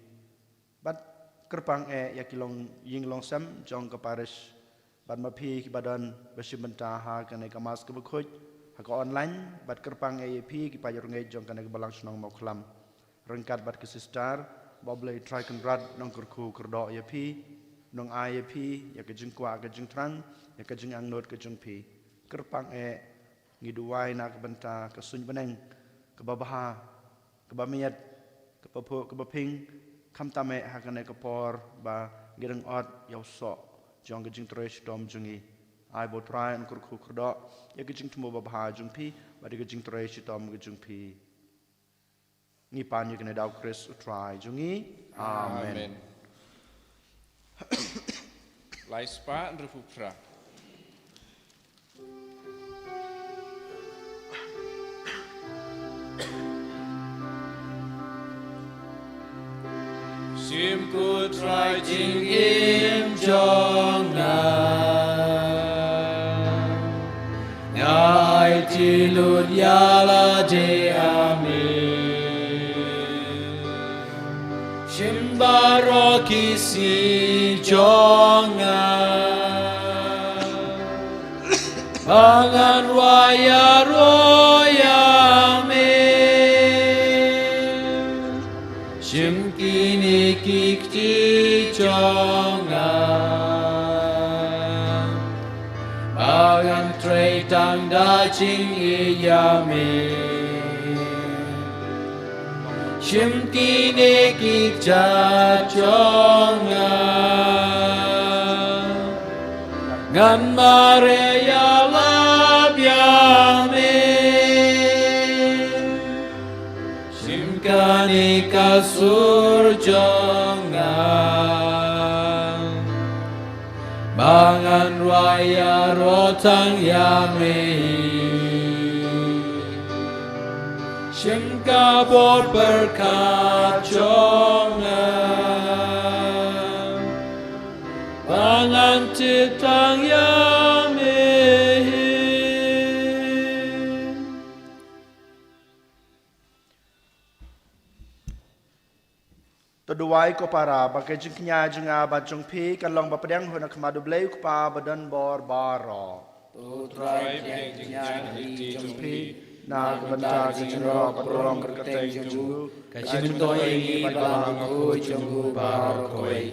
Bad kyrpang eh ïa ki long ïing long sem jong ka parish, bad ma phi kiba don ba shim bynta ha kane ka Mass kaba khuid ha ka online, bad kyrpang eh ïa phi ki paid rangeit jong kane ka balang shnong Mawkhlam, ryngkat bad ki sister, ba U Blei Trai Kynrad un nang kyrkhu kyrdoh ïa phi, un nang ai ïa phi ïa ka jingkwah ka jingthrang, ïa ka jingangnud ka jong phi. Kyrpang eh, ngi duwai na ka bynta ka suiñ bneng kaba bha, kaba miet, kaba phuh, kaba ping, khamtam eh ha kane ka por ba ngi dang ot ïa u soh. jong ka jingtrei shitom jong ngi. Ai ba U Trai un kyrkhu kyrdoh ïa ka jingthmu babha jong phi bad ïa ka jingtrei shitom ka jong phi. Ngi pan ïa kane da U Khrist U Trai jong ngi. Amen. Amen. Lai spah hynriewphew phra. Shim ko Trai jingim jong nga, nga aiti lut ïa lade, amen. Shim baroh ki sngi jong nga ba ngan rwai ïaroh ïa me. Shim kine ki kti jong nga ba ngan trei tang da jingïeit ïa me. Shim kine ki kjat jong nga, ngan mareh ïalap ïa me. Shim kane ka sur jong nga ba ngan rwai ïaroh tang ïa me. Shim ka bor pyrkhat jong nga ba ngan tip tang ïa me. To duwai ko para ba ka jingkñia jong nga bad jong phi kan long ba pdiang hun ha khmat U Blei U Kpa badonbor baroh. To Trai pdiang jingkñia ha lynti jong phi na ka bynta ka jingïaroh bad burom kyrteng jong u, ka jingmyntoi ïa ngi bad ba ka khuid jong u baroh kawei.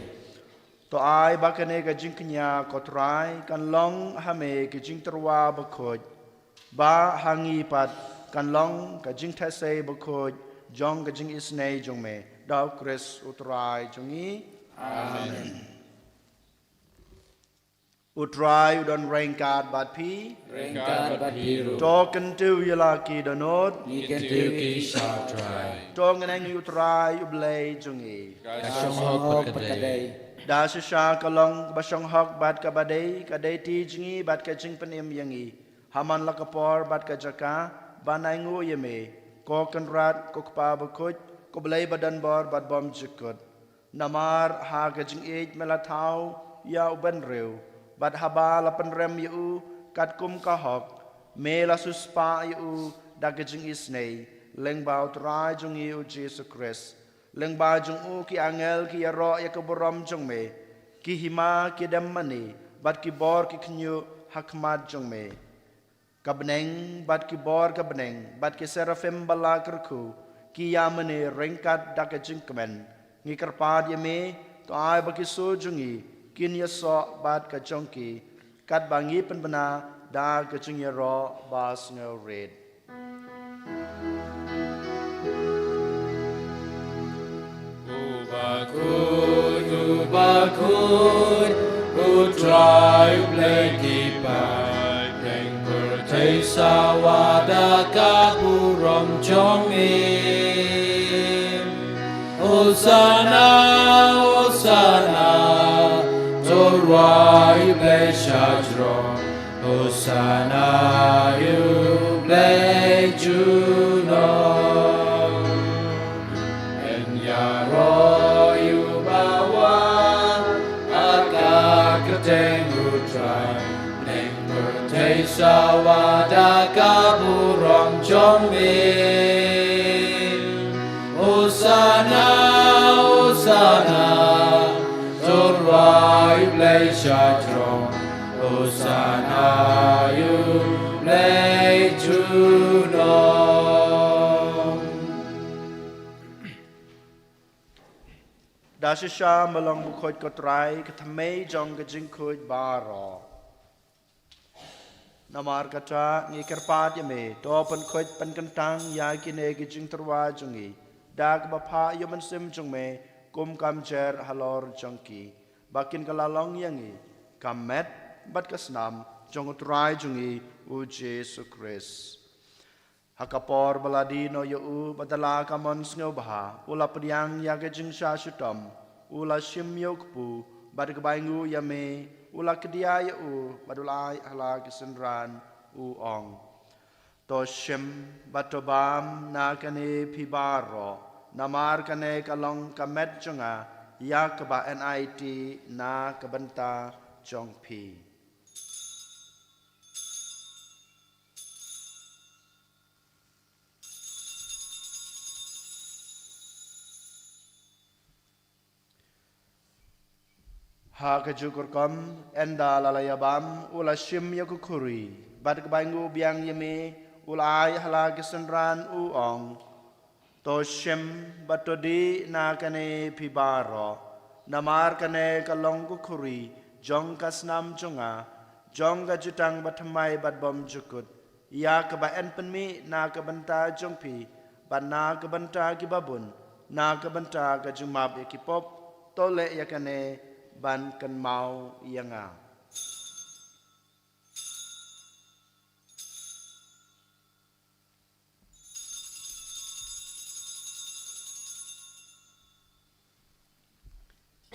To ai ba kane ka jingkñia ko Trai kan long ha me ka jingtyrwa bakhuid, ba ha ngi pat kan long ka jingtheh sei bakhuid jong ka jingisynei jong me, da U Khrist U Trai jong ngi. Amen. U Trai u don ryngkat bad phi. Ryngkat bad phi ruh. To kyntiew ïa la ki dohnud. Ngi kyntiew ki sha U Trai. To ngin ïeng ïa U Trai U Blei jong ngi. Ka shong hok bad ka dei. Da shisha ka long kaba shong hok bad kaba dei, ka dei ti jong ngi bad ka jingpynim ïa ngi ha man la ka por bad ka jaka ban ainguh ïa me, ko Kynrad, ko Kpa bakhuid, ko Blei badonbor bad bymjukut. Namar ha ka jingïeit me la thaw ïa u bynriew, bad haba la pynrem ïa u katkum ka hok, me la siewspah ïa u da ka jingisynei, lyngba U Trai jong ngi U Jisu Khrist. Lyngba jong u ki angel ki ïaroh ïa ka burom jong me, ki hima ki dem mane bad ki bor ki khñiuh ha khmat jong me. Ka bneng bad ki bor ka bneng bad ki seraphim ba la kyrkhu ki ïa mane ryngkat da ka jingkmen. Ngi kyrpad ïa me, to ai ba ki sur jong ngi kin ïasoh bad ka jong ki, katba ngi pynbna da ka jingïaroh ba sngewrit. U bakhuid, u bakhuid, U Trai U Blei ki paidbah, pyrthei sawa da ka burom jong me. Hosana, Hosana, to rwai U Blei shajrong. Hosana ïa U Blei junom. Yn ïaroh ïa uba wan ha ka kyrteng U Trai. Bneng pyrthei sawa da ka burom jong me. Hosana, Hosana, to rwai U Blei shajrong. Hosana ïa U Blei junom. Da shisha me long bakhuid ko Trai, ka thymmei jong ka jingkhuid baroh. Namar kata ngi kyrpad ïa me, to pynkhuid pynkyntang ïa kine ki jingtyrwa jong ngi da kaba phah ïa u Mynsiem jong me kum ka mjer halor jong ki, ba kin kylla long ïa ngi ka met bad ka snam jong U Trai jong ngi U Jisu Khrist. Ha ka por ba la die noh ïa u bad da la ka mon sngewbha, u la pdiang ïa ka jingshah shitom, u la shim ïa u kpu bad kaba ainguh ïa me, u la kdiah ïa u bad u la ai ha la ki synran, u ong: To shim bad to bam na kane phi baroh, namar kane ka long ka met jong nga ïa kaba yn aiti na ka bynta jong phi. Ha kajuh ka rukom, ynda la la ïa bam, u la shim ïa ka khuri bad kaba ainguh biang ïa me, u la ai ha la ki synran, u ong: To shim bad to dih na kane phi baroh, namar kane ka long ka khuri jong ka snam jong nga, jong ka jutang bathymmai bad bymjukut, ïa kaba yn pynmih na ka bynta jong phi bad na ka bynta ki babun, na ka bynta ka jingmap ïa ki pop. To leh ïa kane ban kynmaw ïa nga.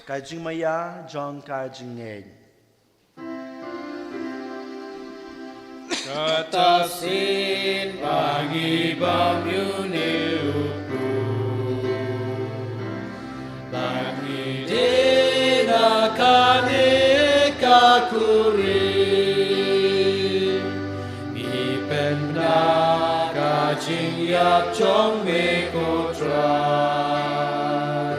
Ka jingmaïa jong ka jingngeit. Kata sien ba ngi bam ïa une u kpu, ba ngi dih na kane ka khuri, ngi pynbna ka jingïap jong me ko Trai,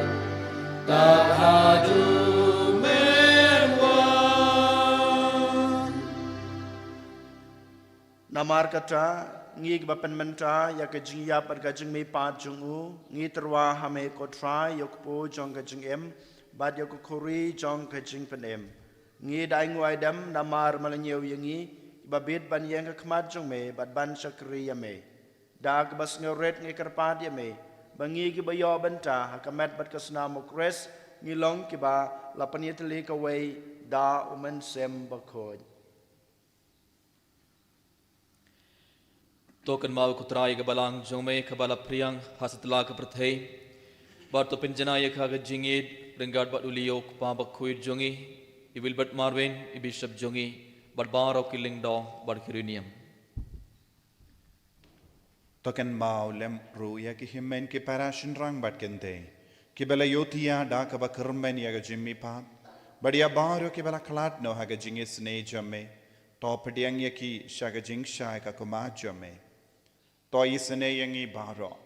tad haduh men wan. Namar kata, ngi kiba pynmynta ïa ka jingïap bad ka jingmihpat jong u, ngi tyrwa ha me ko Trai, ïa u kpu jong ka jingim bad ïa ka khuri jong ka jingpynim. Ngi da ainguh aidem namar me la ñiew ïa ngi, kiba bit ban ïeng ha khmat jong me bad ban shakri ïa me. Da kaba sngewrit ngi kyrpad ïa me ba ngi kiba ïoh bynta ha ka met bad ka snam u Khrist, ngi long kiba la pynïatylli kawei da u Mynsiem Bakhuid. To kynmaw ko Trai ïa ka balang jong me kaba la phriang ha satlak ka pyrthei, bad to pynjanai ïa ka ha ka jingïeit ryngkat bad u Leo u kpa bakhuid jong ngi, i Wilbert Marwin i bishop jong ngi, bad baroh ki lyngdoh bad ki riewniam. To kynmaw lem ruh ïa ki hynmen ki para shynrang bad kynthei kiba la ïohthiah da kaba kyrmen ïa ka jingmihpat, bad ïa baroh kiba la khlad noh ha ka jingisynei jong me. To pdiang ïa ki sha ka jingshai ka khmat jong me. To isynei ïa ngi baroh.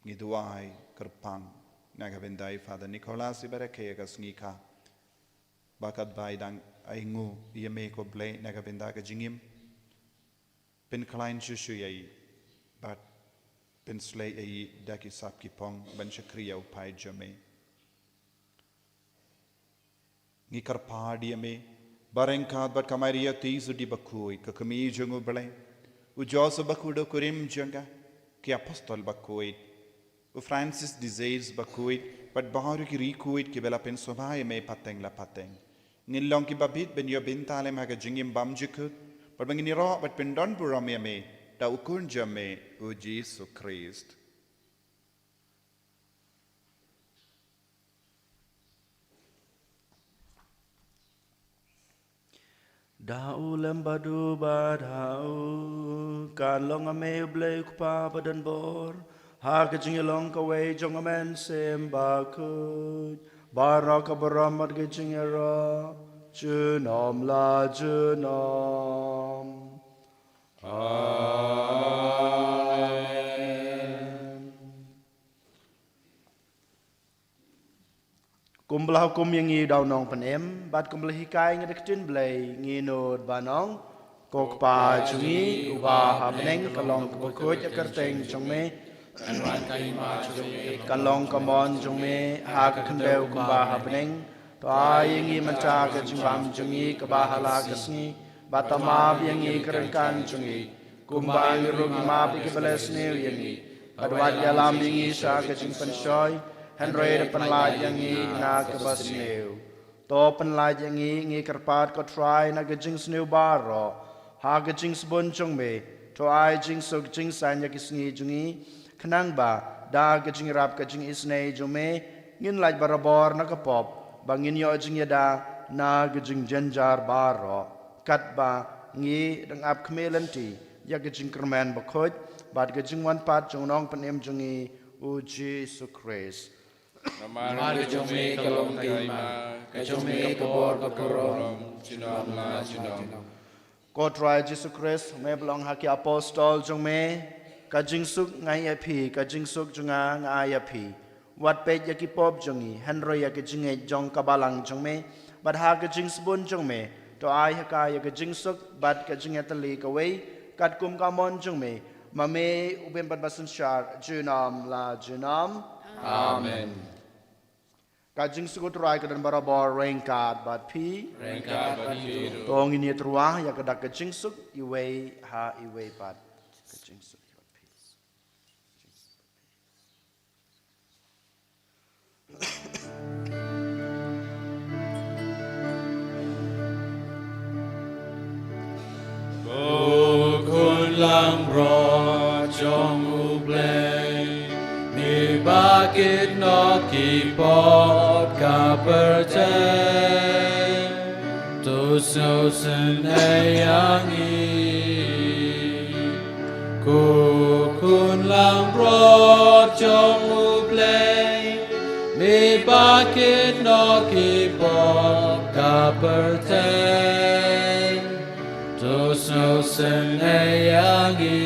Ngi duwai kyrpang na ka bynta i Father Nicholas iba rakhe ïa ka sngi kha, ba katba i dang ainguh ïa me ko Blei na ka bynta ka jingim, pynkhlaiñ shuh shuh ïa i bad pynshlei ïa i da ki sap ki phong ban shakri ïa u paid jong me. Ngi kyrpad ïa me ba ryngkat bad ka Maria Theisotti bakhuid, ka kmie jong u Blei, u Joseph bakhuid u kurim jong ka, ki apostol bakhuid, u Francis de Sales bakhuid, bad baroh ki riewkhuid kiba la pynsngewbha ïa me pateng la pateng, ngin long kiba bit ban ïoh bynta lem ha ka jingim bymjukut, bad ba ngin ïaroh bad pyndonburom ïa me da u Khun jong me u Jisu Khrist. Da u lem bad u bad ha u, kan long ha me u Blei u Kpa badonbor, ha ka jingïalong kawei jong u Mynsiem Bakhuid, baroh ka burom bad ka jingïaroh junom la junom. Amen. Kumba la hukum ïa ngi da u Nongpynim, bad kumba la hikai ngi da ka ktien Blei, ngi nud ban ong: Ko Kpa jong ngi uba ha bneng, ka long kaba khuid ka kyrteng jong me. Kan wan ka hima jong me. Kan long ka mon jong me ha ka khyndew kumba ha bneng. To ai ïa ngi mynta ka jingbam jong ngi kaba ha la ka sngi, bad to map ïa ngi ki ryngkang jong ngi, kumba ngi ruh ngi map ïa kiba la sniew ïa ngi. Bad wat ïalam ïa ngi sha ka jingpynshoi, hynrei da pynlait ïa ngi na kaba sniew. To pynlait ïa ngi, ngi kyrpad ko Trai, na ka jingsniew baroh ha ka jingsbun jong me. To ai jingsuk jingsaiñ ïa ki sngi jong ngi, khnang ba da ka jingïarap ka jingisynei jong me ngin lait barabor na ka pop, ba ngin ïoh jingïada na ka jingjynjar baroh. Katba ngi dang ap khmih lynti ïa ka jingkyrmen bakhuid bad ka jingwan pat jong u Nongpynim jong ngi, u Jisu Khrist. Namar ka jong me ka long ka hima, ka jong me ka bor ka burom, junom la junom. Ko Trai Jisu Khrist, me ba la ong ha ki apostol jong me, ka jingsuk nga ai ïa phi, ka jingsuk jong nga nga ai ïa phi. Wat peit ïa ki pop jong ngi, hynrei ïa ka jingngeit jong ka balang jong me, bad ha ka jingsbun jong me, to ai ha ka ïa ka jingsuk bad ka jingïatylli kawei, katkum ka mon jong me, ma me u bym pat ba synshar, junom la junom. Amen. Ka jingsuk u Trai ka don barabor ryngkat bad phi. Ryngkat bad phi ruh. To ngin ïatruah ïa ka dak ka jingsuk iwei ha iwei pat. Ka jingsuk ïa phi. Ko khun langbrot jong U Blei, me ba kit noh ki pop ka pyrthei, to sngewsynei ïa ngi. Ko khun langbrot jong U Blei, me ba kit noh ki pop ka pyrthei, to sngewsynei ïa ngi.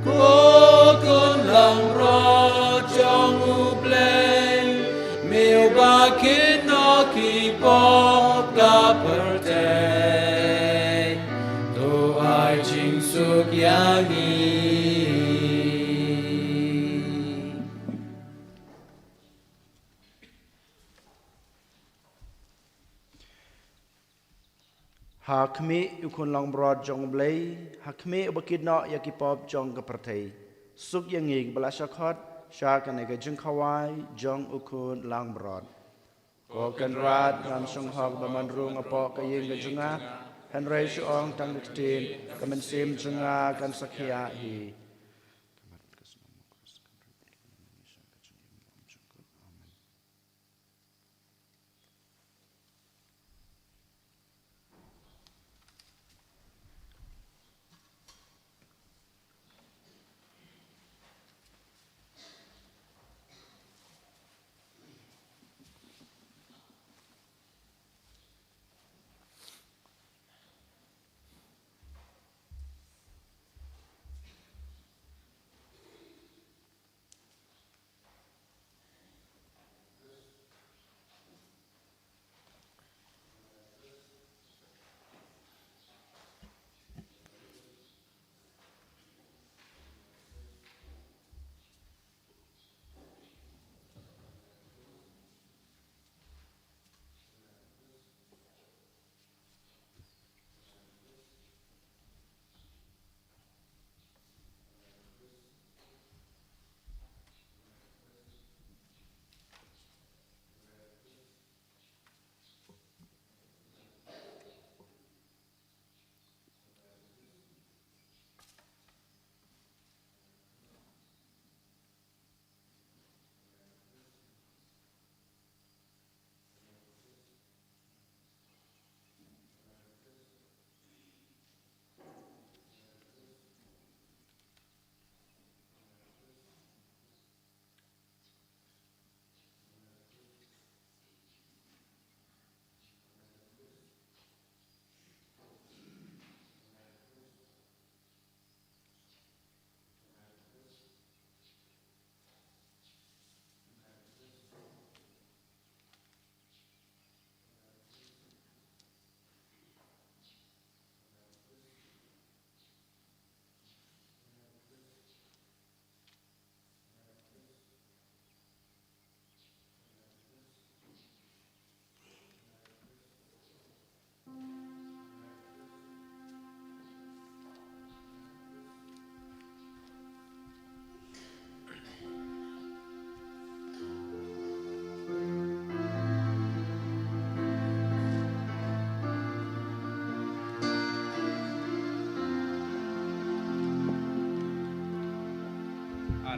Ko khun langbrot jong U Blei, me ba kit noh ki pop ka pyrthei, to ai jingsuk ïa ngi. Ha khmih u khun langbrot jong U Blei, ha khmih u ba kit noh ïa ki pop jong ka pyrthei. Suk ïa ngi ba la shah khot sha kane ka jingkhawai jong u khun langbrot. Ko Kynrad, ngam shong hok ba man rung hapoh ka ïing ka jong nga, hynrei shu ong tang ka ktien, ka mynsiem jong nga kan sa khia hi.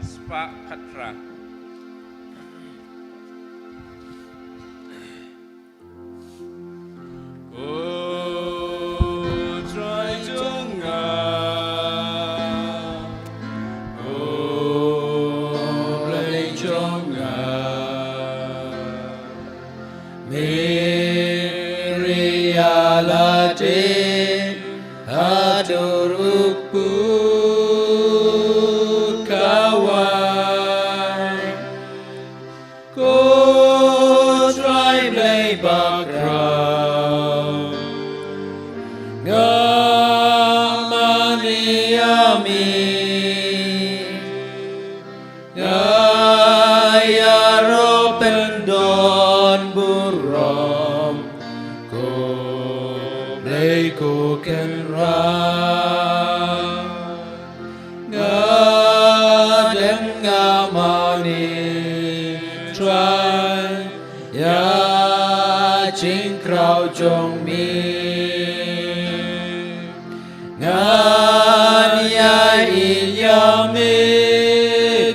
Spah khatphra. Ko Trai jong nga, ko Blei jong nga, me rieh ïa lade haduh u kpu kawei. Ko Trai Blei bakhraw, nga mane ïa me, nga ïaroh pyndonburom, ko Blei ko Kynrad. Nga dang nga mane Trai ïa jingkhraw jong me. Ngan ïa ïeit ïa me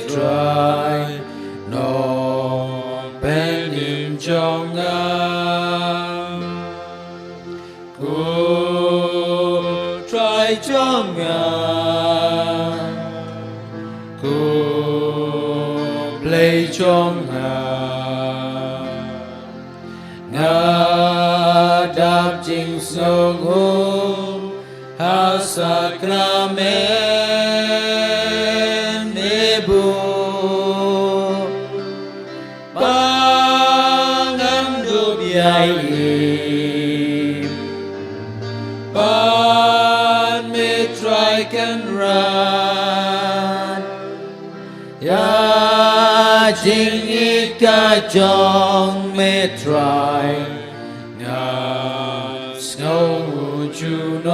Trai, nongpynim jong nga. Ko Trai jong nga, ko Blei jong nga, nga dap jingsngewnguh ha sakramen ne buh. Ba ngan dup ïa i, ban me Trai Kynrad, ïa jingïeit ka jong me Trai, nga sngew junom.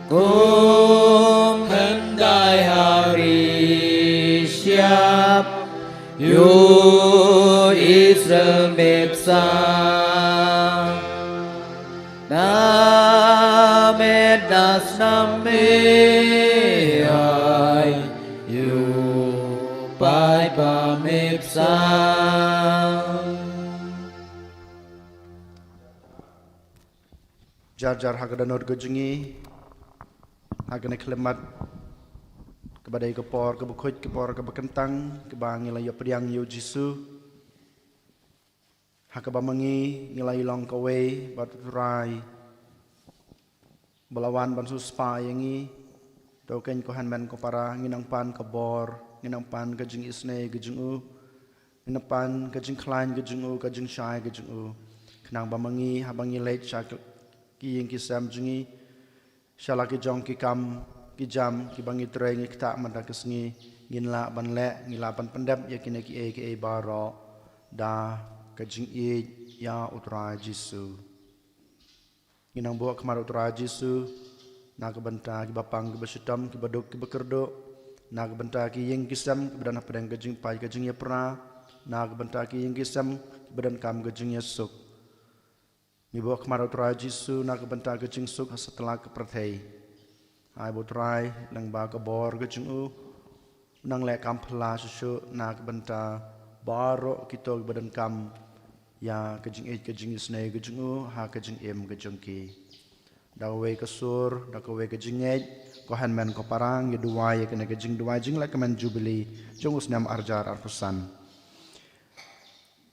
Kum hyndai hari shyiap, ïoh Israel me bsa. Na met na snam me ai, ïoh paidbah me bsa. Jar jar ha ka dohnud ka jong ngi, ha kane ka khyllipmat kaba dei ka por kaba khuid, ka por kaba kyntang, kaba ngi la ïoh pdiang ïa u Jisu. Ha kaba ma ngi ngi la ïalong kawei bad u Trai ba la wan ban siewspah ïa ngi. To keiñ ko hynmen ko para, ngi nang pan ka bor, ngi nang pan ka jingisynei ka jong u, ngi nang pan ka jingkhlaiñ ka jong u, ka jingshai ka jong u. Khnang ba ma ngi haba ngi leit sha ki ïing ki sem jong ngi, sha la ki jong ki kam ki jam kiba ngi trei ngi ktah mynta ka sngi, ngin lah ban leh, ngi lah ban pyndep ïa kine kiei kiei baroh da ka jingïeit ïa u Trai Jisu. Ngi nang buh khmat u Trai Jisu na ka bynta kiba pang kiba shitom, kiba duk kiba kyrduh, na ka bynta ki ïing ki sem kiba don hapdeng ka jingpait ka jingïapra, na ka bynta ki ïing ki sem kiba donkam ka jingïasuk. Ngi buh khmat u Trai Jisu na ka bynta ka jingsuk ha satlak ka pyrthei. Ai ba u Trai lyngba ka bor ka jong u, u nang leh kam phylla shuh shuh na ka bynta baroh kito kiba donkam ïa ka jingïeit ka jingisynei ka jong u ha ka jingim ka jong ki. Da kawei ka sur, da kawei ka jingngeit, ko hynmen ko para, ngi duwai ïa kane ka jingduwai jinglehkmen Jubili jong u snem arhajar arphew san.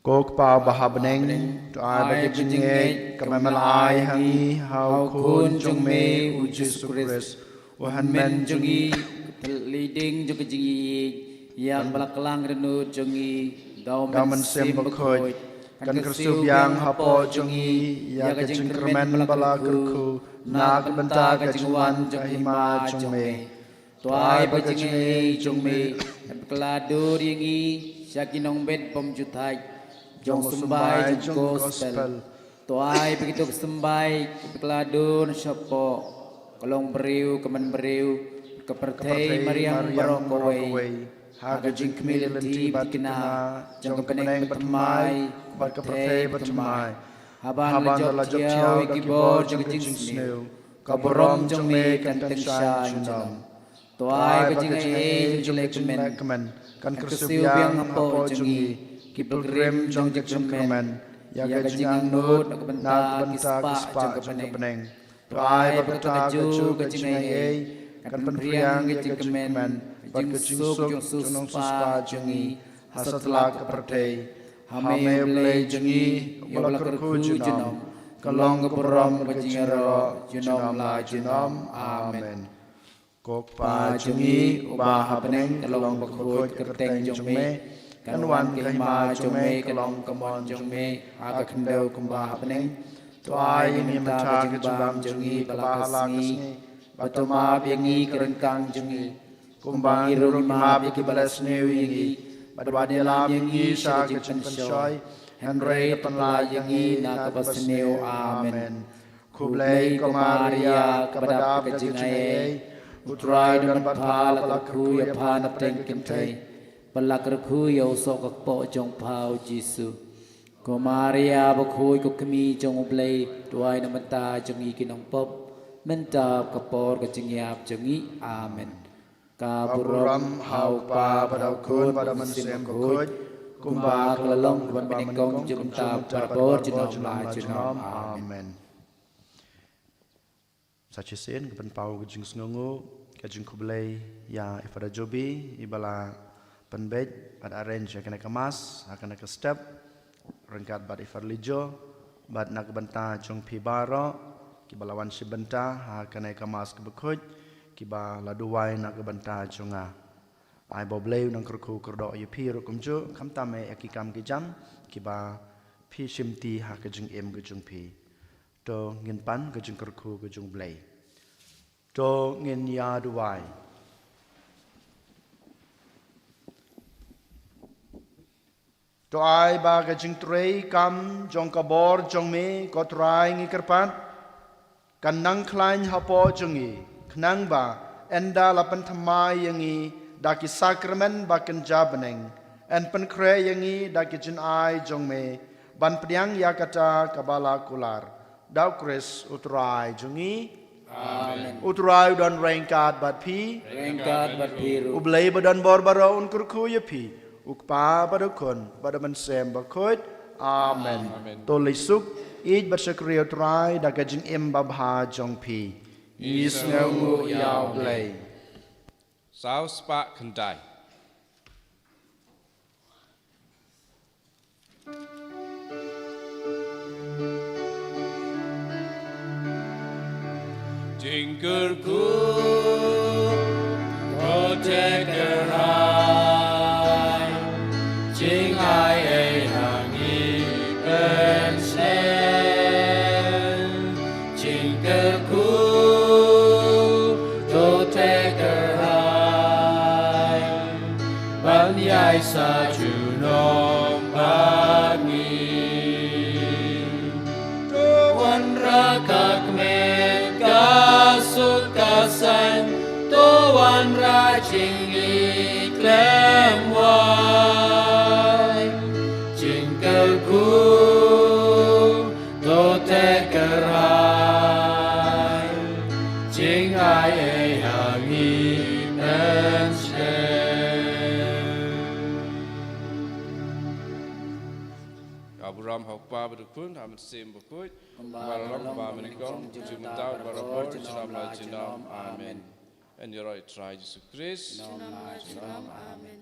Ko Kpa ba ha bneng, to ai ba ka jingngeit ka me la ai ha ngi ha u Khun jong me u Jisu Khrist, u Hynmen jong ngi, ka thylliej ding jong ka jingïeit, ïa kaba la klang rynud jong ngi da u Mynsiem Bakhuid, kan kyrsiew biang hapoh jong ngi ïa ka jingkyrmen ba la kyrkhu na ka bynta ka jingwan jong ka hima jong me. To ai ba ka jingaiei jong me kan pynkylla dur ïa ngi sha ki nongbet bymjukut jong u symbai jong gospel. To ai ba kito ki symbai kan pynkylla dur shapoh ka longbriew, ka mynbriew, ka pyrthei mariang baroh kawei, ha ka jingkhmih lynti bad thikna jong ka bneng bathymmai bad ka pyrthei bathymmai, haba ngi la jop thiaw ïa ki bor jong ka jingsniew, ka burom jong me kan tyngshaiñ junom. To ai ba ka jingaiei jong ki lehkmen kan kyrsiew biang hapoh jong ngi, ki pilgrim jong ka jingkyrmen, ïa ka jingangnud na ka bynta ki spah jong ka bneng. To ai ba kata kajuh ka jingaiei kan pynphriang ïa ka jingkmen bad ka jingsuk jong u nongsiewspah jong ngi ha satlak ka pyrthei. Ha me U Blei jong ngi, uba la kyrkhu junom, ka long ka burom bad ka jingïaroh junom la junom. Amen. Ko Kpa jong ngi uba ha bneng, ka long bakhuid ka kyrteng jong me. Kan wan ka hima jong me, ka long ka mon jong me ha ka khyndew kumba ha bneng. To ai ïa ngi mynta ka jingbam jong ngi ba la ka sngi, bad to map ïa ngi ka ryngkang jong ngi, kumba ngi ruh ngi map ïa kiba la sniew ïa ngi, bad wat ïalam ïa ngi sha ka jingpynshoi, hynrei to pynlait ïa ngi na kaba sniew. Amen. Khublei ko Maria, kaba dap ka jingaiei, U Trai u don bad pha, la kyrkhu ïa pha napdeng kynthei, bad la kyrkhu ïa u soh ka kpoh jong pha U Jisu. Ko Maria bakhuid, ko kmie jong U Blei, duwai na ka bynta jong ngi ki nongpop, mynta bad ka por ka jingïap jong ngi. Amen. Ka burom ha U Kpa bad ha U Khun bad ha U Mynsiem Bakhuid, kumba ka la long bad ba nyngkong jong ka bynta barabor junom la junom. Amen. Sa shisien ngi pynpaw ka jingsngewnguh, ka jingkhublei ïa i Father Joby, iba la pynbeit bad arrange ïa kane ka mass ha kane ka step, ryngkat bad i Father Lijo, bad na ka bynta jong phi baroh kiba la wan shim bynta ha kane ka mass kaba khuid, kiba la duwai na ka bynta jong nga. Ai ba U Blei un nang kyrkhu kyrdoh ïa phi ruh kumjuh, khamtam eh ïa ki kam ki jam kiba phi shimti ha ka jingim ka jong phi. To ngin pan ka jingkyrkhu ka jong U Blei. To ngin ïa duwai. To ai ba ka jingtrei kam jong ka bor jong me, ko Trai, ngi kyrpad, kan nang khlaiñ hapoh jong ngi, khnang ba ynda la pynthymmai ïa ngi da ki sakramen ba kynja bneng, yn pynkhreh ïa ngi da ki jingai jong me, ban pdiang ïa kata kaba la kular. Da U Khrist U Trai jong ngi. Amen. U Trai u don ryngkat bad phi. Ryngkat bad phi ruh. U Blei ba don bor baroh un kyrkhu ïa phi, U Kpa bad U Khun bad U Mynsiem Bakhuid. Amen. Amen. To leit suk, ïeit bad shakri ïa U Trai da ka jingim babha jong phi. Ngi sngewnguh ïa U Blei. Saw spah khyndai. Jingkyrkhu to te kyrhai, jingai ei ha ngi pynshlur, jingkyrkhu to te kyrhai, ban ïai sa junom bad ngi. To wanrah ka kmen ka suk ka saiñ, to wanrah jingïeit khlem wai, jingkyrkhu to te kyrhai, jingai ei ha ngi pynshlur. Ka burom ha U Kpa bad U Khun bad U Mynsiem Bakhuid, kumba la long, kumba mynnyngkong, jingmyntoi, barabor, junom la junom. Amen. Yn ïaroh ïa U Trai Jisu Khrist. Junom la junom. Amen.